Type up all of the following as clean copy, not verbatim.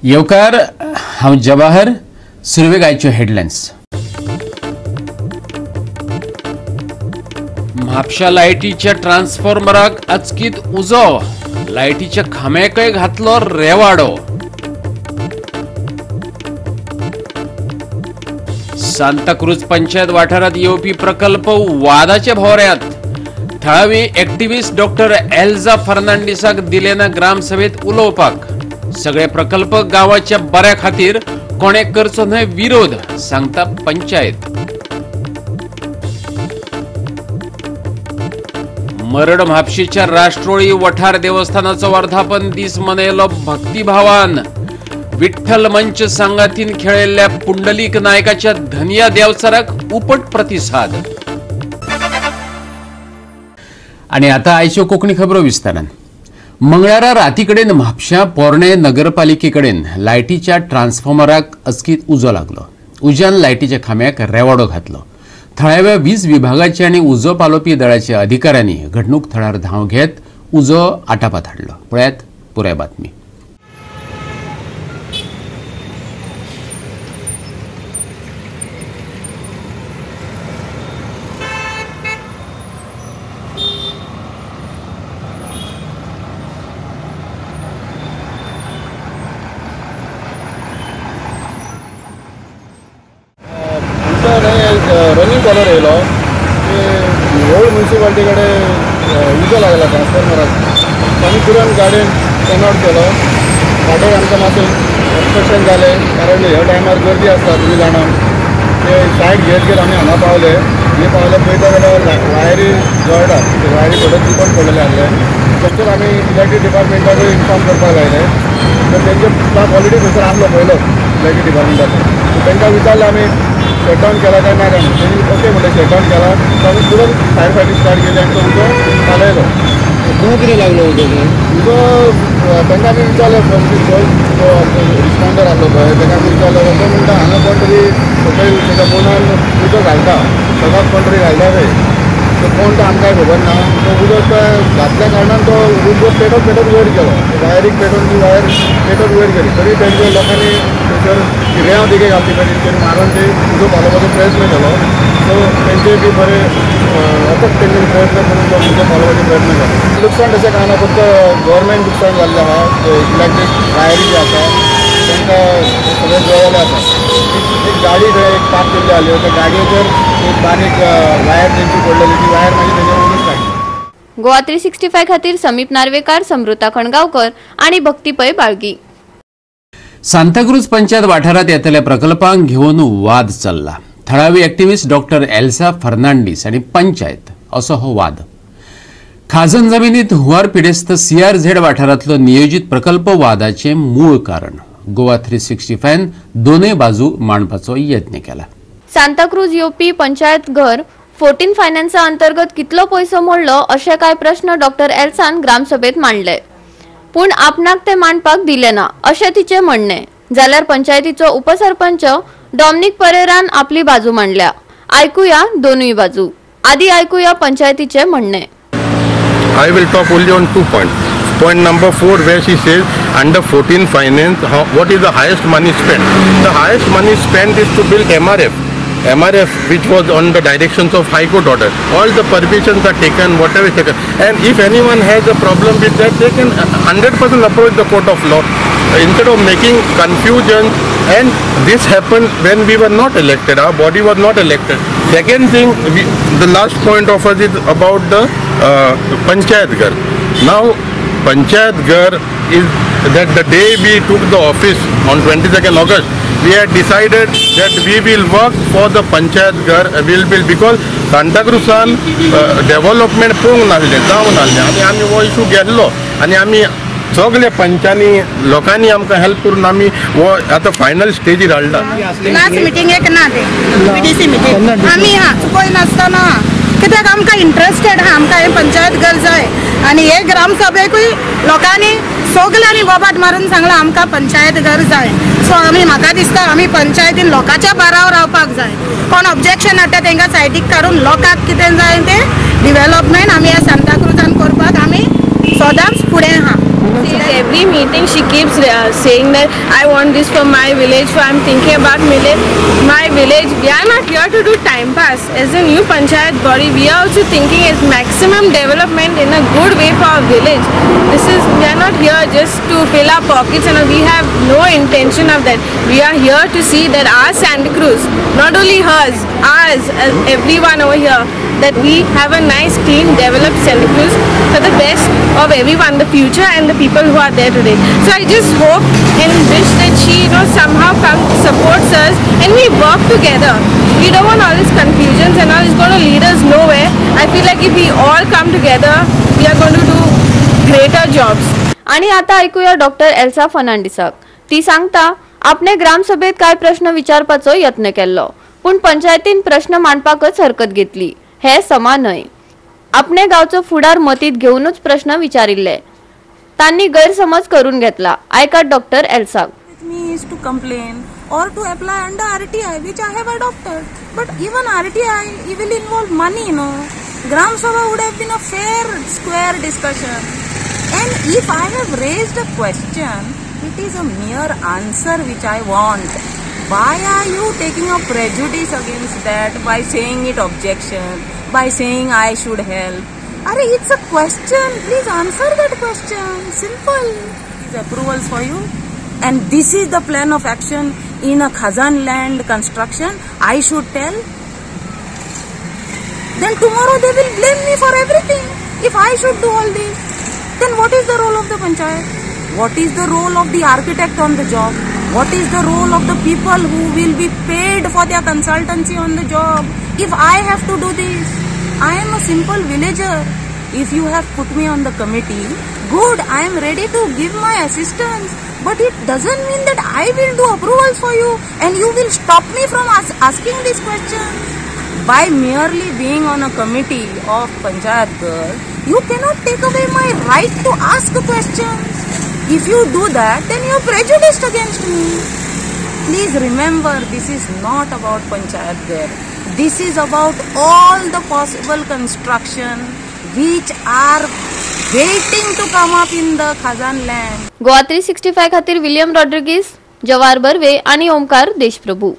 येवकार, हांव जवाहर. सुरवेक आयच्यो हेडलायन्स. म्हापशा लायटीच्या ट्रान्सफॉर्मराक अचकीत उजो, लायटीच्या खांब्याकय घातलो रेवाडो. सांताक्रूज पंचायत वाठारांत येवपी प्रकल्प वादाचे भोवऱ्यात. थळावी एक्टिविस्ट डॉक्टर एल्झा फर्नांडीसाक दिले ना ग्रामसभेत उलोवपाक. सगळे प्रकल्प गांवाच्या बऱ्या खातीर, कोणे करचो न्हय विरोध, सांगता पंचायत. मरड म्हापशेच्या राष्ट्रोळी वठार देवस्थानाचो वर्धापन दीस मनयलो भक्तिभावान. विठ्ठल मंच सांगातीन खेळयल्ल्या पुंडलीक नायकाच्या धनिया देवचाराक उपट प्रतिसाद. आणि आता आयच्यो कोंकणी खबरो विस्तारान. मंगळारा राती कडेन म्हापश्यां पोरणे नगरपालिके कडेन लायटीच्या ट्रान्सफॉर्मराक अचकीत उजो लागलो. उज्यान लायटीच्या खांब्याक रेवाडो घातलो. थळाव्या वीज विभागाचे आनी उजो पालोवपी दळाच्या अधिकाऱ्यांनी घडणूक थळार धांव घेत उजो आटापात हाडलो. पळयात पुराय बातमी. रनिंग कॉलर येयलो की ओल्ड म्युनिसिपालिटी कडेन उजो लागला ट्रान्सफॉर्मराक. आमी तुरंत गाडयेन टर्न आवट केलो. फाटोर आमकां मातशें ऑब्स्ट्रक्शन जालें, कारण ह्या टायमार गर्दी आसता, तुमी जाणा. ते सायड घेत घेत आमी हांगा पावले. हे पावले पळयता जाल्यार वायरी जळटा, वायरी फटत दुकान पडलेलें आसलें. तशेंच आमी इलेक्ट्रीक डिपार्टमेंटाकूय इन्फॉर्म करपाक लायलें. तर तेंचे स्टाफ ऑलरेडी थंयसर आसलो पयलोच इलेक्ट्रीक डिपार्टमेंटाचो. तांकां विचारलें आमी शटडावन केला काय ना काय म्हणून. तेणी ओके म्हणलें, शटडावन केला. सो आमी तुरंत फायर फायटींग स्टार्ट केली आनी तो उजो चालयलो. खंय कितें लागलो उजो? उजो तांकां आमी विचारलें, फर्स्ट जो आमचो रिस्पॉन्डर आसलो पळय ताका आमी विचारलें. तो म्हणटा हांगा कोण तरी सकयल ताच्या फोनान उजो घालता, सदांच कोण तरी घालता खंय. तो कोण तो आमकांय खबर ना. तो उजो घातल्या कारणान तो उजो पेटत पेटत वयर गेलो. वायरीक पेटोवन ती वायर पेटत वयर गेली. तरी तेंच्या लोकांनी थंयसर रेंव देगेक घातली पळय तेंचेर मारून ते उजो पालोवपाचो प्रयत्न केलो. सो तेंचे बी बरे अथक तेंच्यांनी प्रयत्न करून तो उजो पालोवपाचो प्रयत्न केलो. लुकसाण तशें कांय ना, फक्त गव्हर्मेंट लुकसाण जाल्लें आसा. इलेक्ट्रीक वायरी जी आसा तांकां सगळें जळिल्लें आसा. एक गाडी थंय एक पार्क केल्ली आसली, त्या गाडयेचेर एक बारीक वायर तेंची पडलेली, ती वायर मागीर तेंच्या वयरूच काडली. गोवा 365 खातीर समीप नार्वेकार, समृता खणगांवकर आनी भक्ती पै बाळगी. सांताक्रूज पंचायत वाठारांत येतल्या प्रकल्पांक घेवन वाद चल्ला. थळावी एक्टिविस्ट डॉक्टर एल्सा फर्नांडीस आनी पंचायत असो हो वाद. खाजन जमिनीत हुंवार पिडेस्त सीआरझेड वाठारांतलो नियोजीत प्रकल्प वादाचें मूळ कारण. गोवा 365 दोनूय बाजू मांडपाचो यत्न केला. सांताक्रूज येवपी पंचायत घर 14 फायनान्सा अंतर्गत कितलो पयसो मोडलो अशे कांय प्रश्न डॉक्टर एल्सान ग्रामसभेत मांडले, पूण आपणाक ते मांडपाक दिले ना अशें तिचें म्हणणें. जाल्यार पंचायतीचो उपसरपंच डॉमनिक परेरान आपली बाजू मांडल्या. आयकुया दोनूय बाजू. आदी आयकुया पंचायतीचें म्हणणें. I will talk only on 2 points. Point number 4, where she says under 14 finance, what is the highest money spent? The highest money spent is to build MRF. MRF, which was on the directions of High Court order. All the permissions are taken, whatever is taken. And if anyone has a problem with that, they can 100% approach the court of law instead of making confusion. And this happened when we were not elected. Our body was not elected. Second thing, the last point of us is about the Panchayat Ghar. Now, Panchayat Ghar is that the day we took the office on 22nd August, we had decided that we will work for the Panchayat Ghar, will build, because सांताक्रुजान development पळोवंक नासलें, जावंक नासलें आनी आमी हो issue गेल्लो आनी आमी सगळे पंचांनी लोकांनी आमकां हेल्प करून आमी हो आतां फायनल स्टेजीर हाडला. लास्ट मिटिंगेक ना ते बीडीसी मिटींग आमी हा चुकोय नासतना, कित्याक आमकां इंट्रस्टेड आहा, आमकां हें पंचायत घर जाय आनी हे ग्रामसभेकूय लोकांनी सगल्यांनी बोबाट मारून सांगलां आमकां पंचायत घर जाय. सो आमी म्हाका दिसता आमी पंचायतीन लोकांच्या बारावर रावपाक जाय. कोण ऑब्जेक्शन हाडटा तांकां सायडीक काडून लोकांक कितें जाय तें डिवेलॉपमेंट आमी ह्या सांताक्रुजान करपाक आमी सदांच फुडें आहा. Every meeting she keeps saying that I want this for my village, for I'm thinking about my village. We are not here to do time pass. As a new panchayat body, we are also thinking as maximum development in a good way for our village. We are not here just to fill our pockets, and we have no intention of that. We are here to see that our Santa Cruz, not only hers, ours, everyone over here, that we have a nice, clean, developed Santa Cruz for the best of everyone, the future and the people who are there today. So I just hope and wish that she, somehow comes, supports us, and we work together. We don't want all these confusions and all. It's going to lead us nowhere. I feel like if we all come together, we are going to do greater jobs. आणि आता ऐकूया doctor Elsa फर्नांडिसाक. ती सांगता आपणे ग्रामसभेत काय प्रश्न विचारपाचो यत्न केल्लो, पूण पंचायतीन प्रश्न मांडपाकच हरकत घेतली. हे समा न्हय. आपणे गांवचो फुडार मतीत घेवनूच प्रश्न विचारिल्ले, तांणी गैरसमज करून घेतला. आयकात doctor एल्साक. Me is to complain or to apply under RTI, which I have adopted. But even RTI, it will involve money, no? Gram Sabha would have been a fair, square discussion. And if I have raised a question, it is a mere answer which I want. Why are you taking a prejudice against that by saying it objection, by saying I should help? Arey, it's a question. Please answer that question. Simple. These approvals for you. And this is the plan of action in a Khazan land construction. I should tell. Then tomorrow they will blame me for everything. If I should do all this, then what is the role of the panchayat? What is the role of the architect on the job? What is the role of the people who will be paid for their consultancy on the job? If I have to do this, I am a simple villager. If you have put me on the committee, good, I am ready to give my assistance. But it doesn't mean that I will do approvals for you and you will stop me from asking these questions. By merely being on a committee of Panchayat Ghar, you cannot take away my right to ask questions. If you do that, then you are prejudiced against me. Please remember, this is not about Panchayat Ghar. This is about all the possible construction which are waiting to come up in the Khazan land. Goa 365 खातीर William Rodrigues, जवाहर बर्वे आणि Omkar Deshprabhu.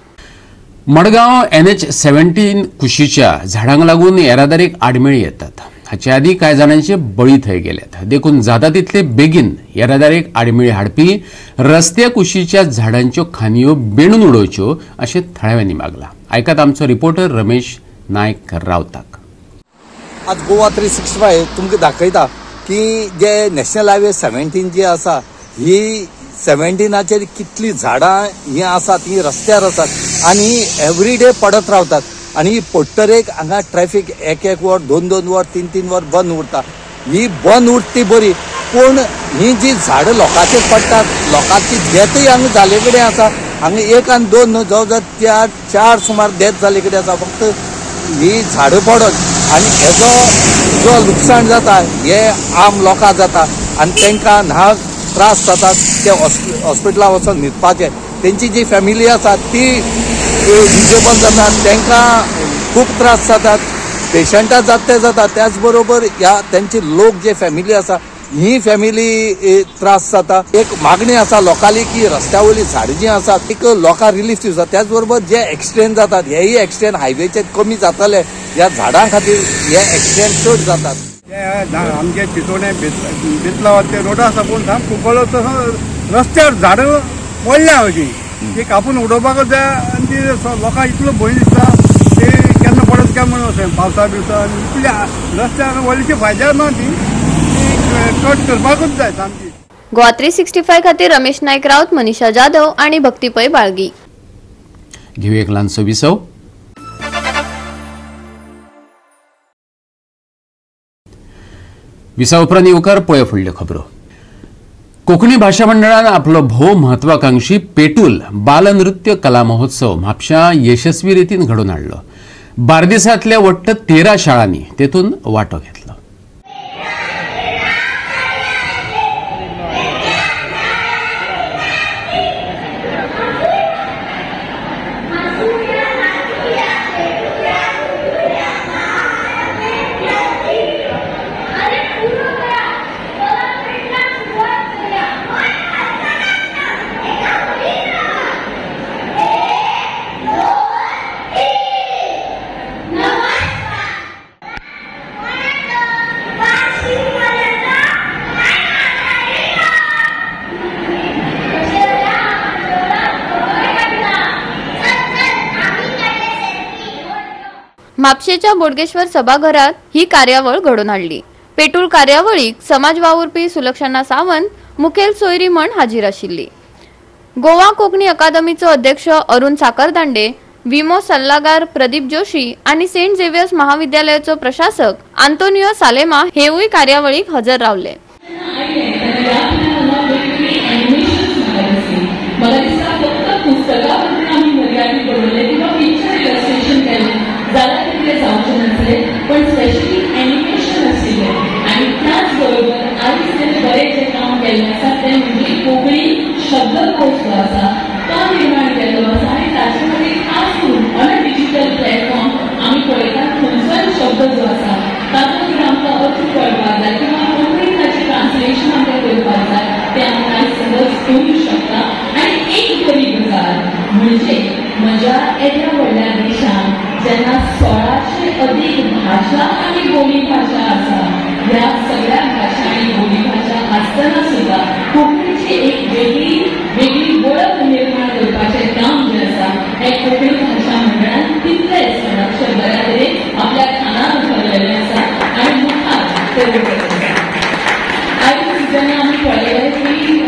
Madgaon NH17 कुशीच्या झाडांक लागून येरादारीक आडमेळी येतात. हाचे आदीं कांय जाणांचे बळी थंय गेल्यात. देखून जाता तितले बेगीन येरादारीक आडमेळी हाडपी रस्त्या कुशीच्या झाडांच्यो खांदयो बेणून उडोवच्यो अशें थळाव्यांनी मागलां. आयकात आमचो रिपोर्टर रमेश नायक रावताक. आज गोवा 365 तुमकां दाखयता की जे नॅशनल हायवे 17 जी आसा ही 17चेर कितली झाडां ही आसा ती रस्त्यार आसात आनी एवरी डे पडत रावतात आनी पडटरेक हांगा ट्रॅफिक एक एक वर, दोन दोन वर, तीन तीन वर बंद उरता. ही बंद उरता ती बरी, पूण ही जी झाडां लोकांचेर पडटात, लोकांची डेथय हांगा जाल्ले कडेन आसा. हांगा एक आनी दोन न्हू, जवळ जवळ चार सुमार डेथ जाल्ले कडेन आसा. फक्त ही झाडां पडत आनी हेजो जो लुकसाण जाता हे आम लोकांक जाता आनी तांकां न्हा त्रास जातात. ते हॉस्पिटलां वचून न्हिदपाचे, तेंची जी फॅमिली आसा ती डिजेबल जाता, तांकां खूब त्रास जातात, पेशंटां जाता ते जाता. त्याच बरोबर ह्या तेंची लोक जे फॅमिली आसा ही फॅमिली त्रास जाता. एक मागणी आसा लोकांली की रस्त्या वयली झाडां जी आसा एक लोकांक रिलीफ दिवचा. त्याच बरोबर जे एक्सिडेंट जातात हेय एक्सिडेंट हायवेचेर कमी जातले, ह्या झाडां खातीर हे एक्सिडेंट चड जातात. आमचे चितोणे बेतला ते रोडा साकून सामको कुंकळ्ळो तसो रस्त्यार झाडां पडल्या अशीं ती कापून उडोवपाकच जाय आनी ती लोकांक इतलो भंय दिसता ते केन्ना पडत काय म्हणून अशें पावसा बिवसा इतल्या रस्त्यार व्हडलीशी फायद्या ना, ती कट करपाकूच जाय सामकी. गोवा 365 खातीर रमेश नायक राऊत, मनीषा जाधव आणि भक्ती पै बाळगी. घेऊ एक ल्हानसो विसव. विसा उपरांत येवकार पळय फुडल्यो खबरो. कोंकणी भाशा मंडळान आपलो भोव महत्वाकांक्षी पेटूल बालनृत्य कला महोत्सव म्हापश्यां यशस्वी रितीन घडोवन हाडलो. बार्देसांतल्या वट्ट 13 शाळांनी तेतून वांटो घेतलो. म्हापशेच्या बोडगेश्वर सभाघरात ही कार्यावळ घडोवन हाडली. पेटूल कार्यावळीक समाज वावुरपी सुलक्षणा सावंत मुखेल सोयरी म्हण हाजीर आशिल्ली. गोवा कोंकणी अकादमीचो अध्यक्ष अरुण साखरदांडे, विमो सल्लागार प्रदीप जोशी आनी सेंट झेवियर्स महाविद्यालयाचो प्रशासक आंतोनियो सालेमा हेवूय कार्यावळीक हजर रावले. शब्दकोश जो आसा तो निर्माण केल्लो आसा आनी ताचे खातीर खास करून ऑन अ डिजिटल प्लॅटफॉर्म आमी पळयतात खंयचोय शब्द जो आसा तातूंत जर आमकां अर्थ कळपाक जाय किंवा कोंकणीन ताचें ट्रान्सलेशन आमकां करपाक जाय तें आमी आयज सहज करूंक शकता. आनी एक बरी गजाल म्हणजे म्हज्या एद्या व्हडल्या देशांत जेन्ना 1600 अदीक भाशा आनी बोली भाशा आसा, ह्या सगळ्या भाशा आनी बोली भाशा आसतना सुद्दां कोंकणीची एक वेगळी वेगळी वळख निर्माण करपाचें काम जें आसा हें कोंकणी भाशा मंडळान तितलेंच अक्षर बऱ्या तरेन आपल्या खानार उखल्लेलें आसा आनी मुखार ते वचत आसा. आयज जेन्ना आमी पळयलें की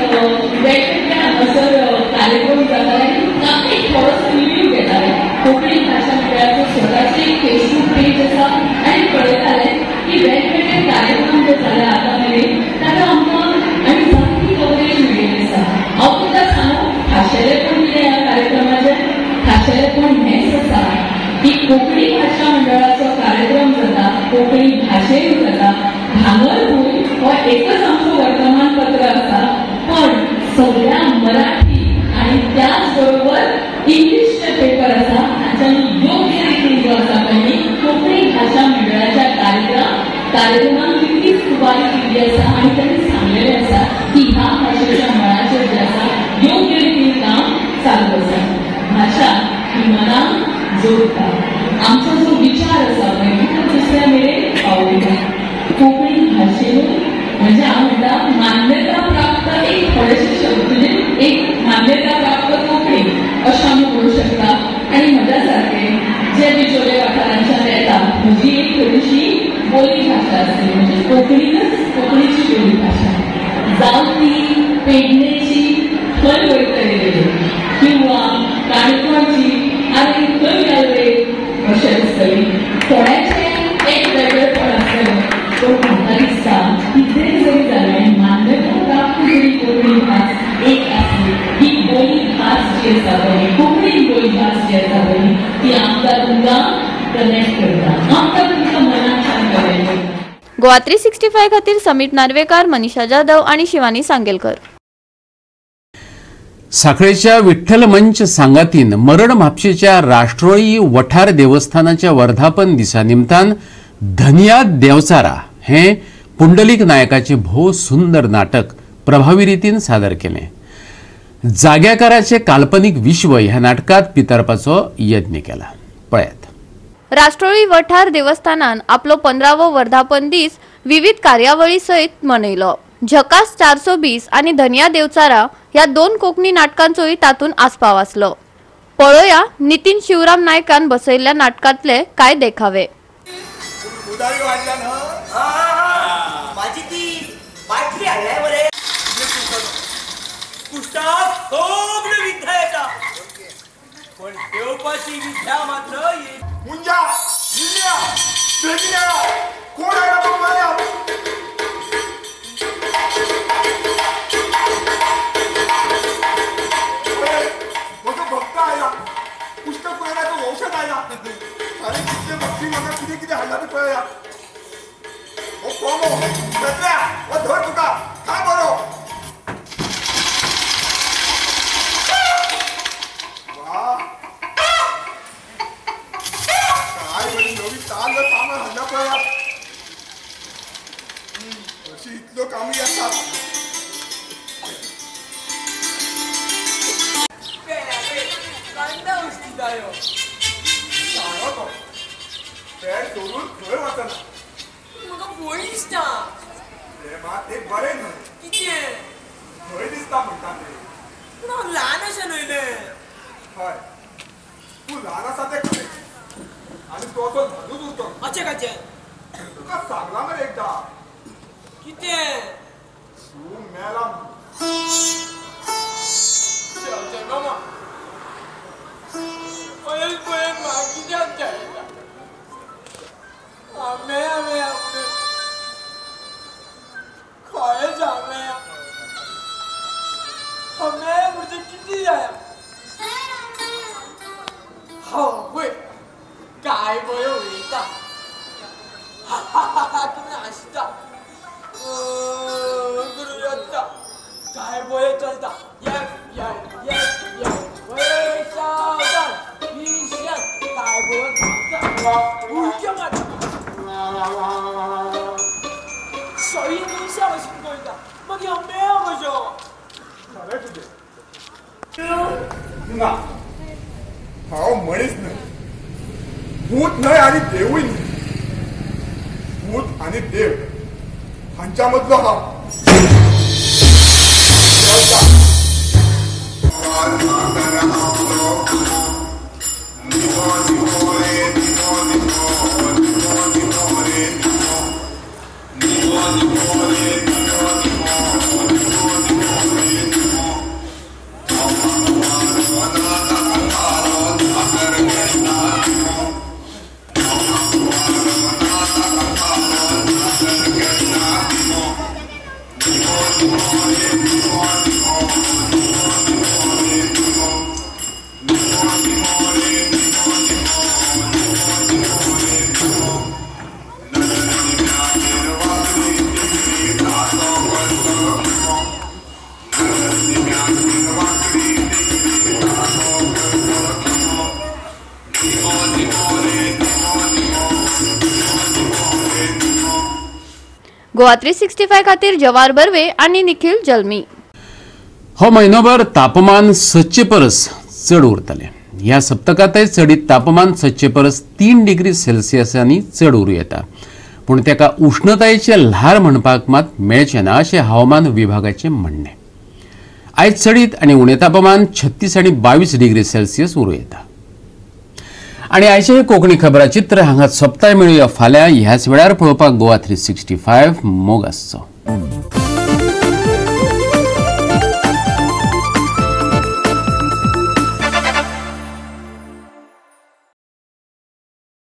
वेगवेगळ्या हांगासर कार्यक्रम जाताले आनी एक थोडोसो रिव्यू घेताले. कोंकणी भाशा मंडळाचो स्वताचें एक फेसबूक पेज आसा आनी पळयताले की वेगवेगळे कार्यक्रम जे जाले आतां मेरेन ताका आमकां आनी जायती कवरेज मेळिल्ली आसा. हांव तुका सांगू खाशेलेपण कितें ह्या कार्यक्रमाचें, खाशेलेपण हेंच आसा की कोंकणी भाशा मंडळाचो कार्यक्रम जाता, कोंकणी भाशेन जाता. भांगरभूंय हो एकच आमचो वर्तमानपत्र आसा, पण सगळ्या मराठी आनी त्याच बरोबर इंग्लिशचे पेपर आसा तांच्यांनी योग्य रितीन जो आसा तांणी कोंकणी भाशा मंडळाच्या कार्यक्रमाक तितलीच उबारी दिल्ली आसा आनी तांणी सांगलेलें आसा की ह्या भाशेच्या मळाचेर जें आसा योग्य रितीन काम चालू आसा. भाशा ही मनाक जोडटा, आमचो जो विचार आसा पळय तो दुसऱ्या मेरेन पावयता. कोंकणी भाशेनूय म्हणजे हांव म्हणटा मान्यता प्राप्त एक थोडेशे शब्द म्हणजे एक मान्यता प्राप्त कोंकणी अशें आमी म्हणू शकता. आनी म्हज्या सारके जे बिचोले वाठारांच्यान येता म्हजी एक थोडीशी बोली भाशा आसली म्हणजे कोंकणीनच कोंकणीची बोली भाशा जावं ती पेडणेची खंय वयतली रे किंवा काणकोणची आनी खंय गेल रे अशें आसतली. थोड्याचें एक वेगळेपण आसतलें, पूण म्हाका दिसता कितेंय जरी जालें मान्यता प्राप्त जरी कोंकणी भास एक आसली ही बोली भास जी आसा पळय कोंकणी बोली भास जी आसा पळय ती आमकां तुमकां कनेक्ट करता, आमकां तुमकां मनाक कनेक्ट करता. गोवा 365 खातीर समीप नार्वेकार, मनीषा जाधव आनी शिवानी सांगेलकर. साखळेच्या विठ्ठल मंच सांगातीन मरड म्हापशेच्या राष्ट्रोळी वठार देवस्थानाच्या वर्धापन दिसा निमतान धनिया देवचारा हे पुंडलीक नायकाचे भोव सुंदर नाटक प्रभावी रितीन सादर केलें. जाग्याकाराचे काल्पनीक विश्व ह्या नाटकात पितारपाचो यत्न केला. पळयात. राष्ट्रोळी वठार देवस्थानान आपलो 15वो वर्धापन दीस विविध कार्यावळी सयत मनयलो. झकास 420 आनी धनिया देवचारा ह्या दोन कोंकणी नाटकांचोय तातूंत आस्पाव आसलो. पळोवया नितीन शिवराम नायकान बसयल्ल्या नाटकांतले कांय देखावे. तू ल्हान आसा तें खरें आनी तूं असो धादूस जायचें? तुका सांगलां मरे एकदां. कितें? तूं मेला. देवाचें मामा पळयत पळयत म्हाका कित्याक जायना? हांव मेया मेया म्हणून खंयच हांव मेया. हांव मेया म्हणजे कितें जाया? हांव वय काय बरें उलयता, कितें हांसता, करून येता, काय बरें चलता. येस येस येस येस वय सावधान ईशान काय बरो धांवता, उडक्यो मारता, सगळीं मनशां भशेन पळयता. मागीर हांव मेळा कशो? खरें तुजें. ना, हांव मनीस न्हय, भूत न्हय आनी देवूय न्हय. भूत आनी देव हांच्या मदलो हांव. गोवा 365 खातीर जवार बर्वे आनी निखिल जल्मी. हो म्हयनोभर तापमान 7 परस चड उरतलें. ह्या सप्तकांतय चडीत तापमान 7 परस 3 डिग्री सेल्सियसांनी चड उरूं येता, पूण ताका उश्णतायेचें ल्हार म्हणपाक मात मेळचें ना अशें हवामान विभागाचें म्हणणें. आयज चडीत आनी उणें तापमान 36 आनी 22 डिग्री सेल्सियस उरूं येता. आनी आयचें हें कोंकणी खबराचित्र हांगा सोंपताय. मेळुया फाल्यां ह्याच वेळार. पळोवपाक गोवा 365 मोग आसचो.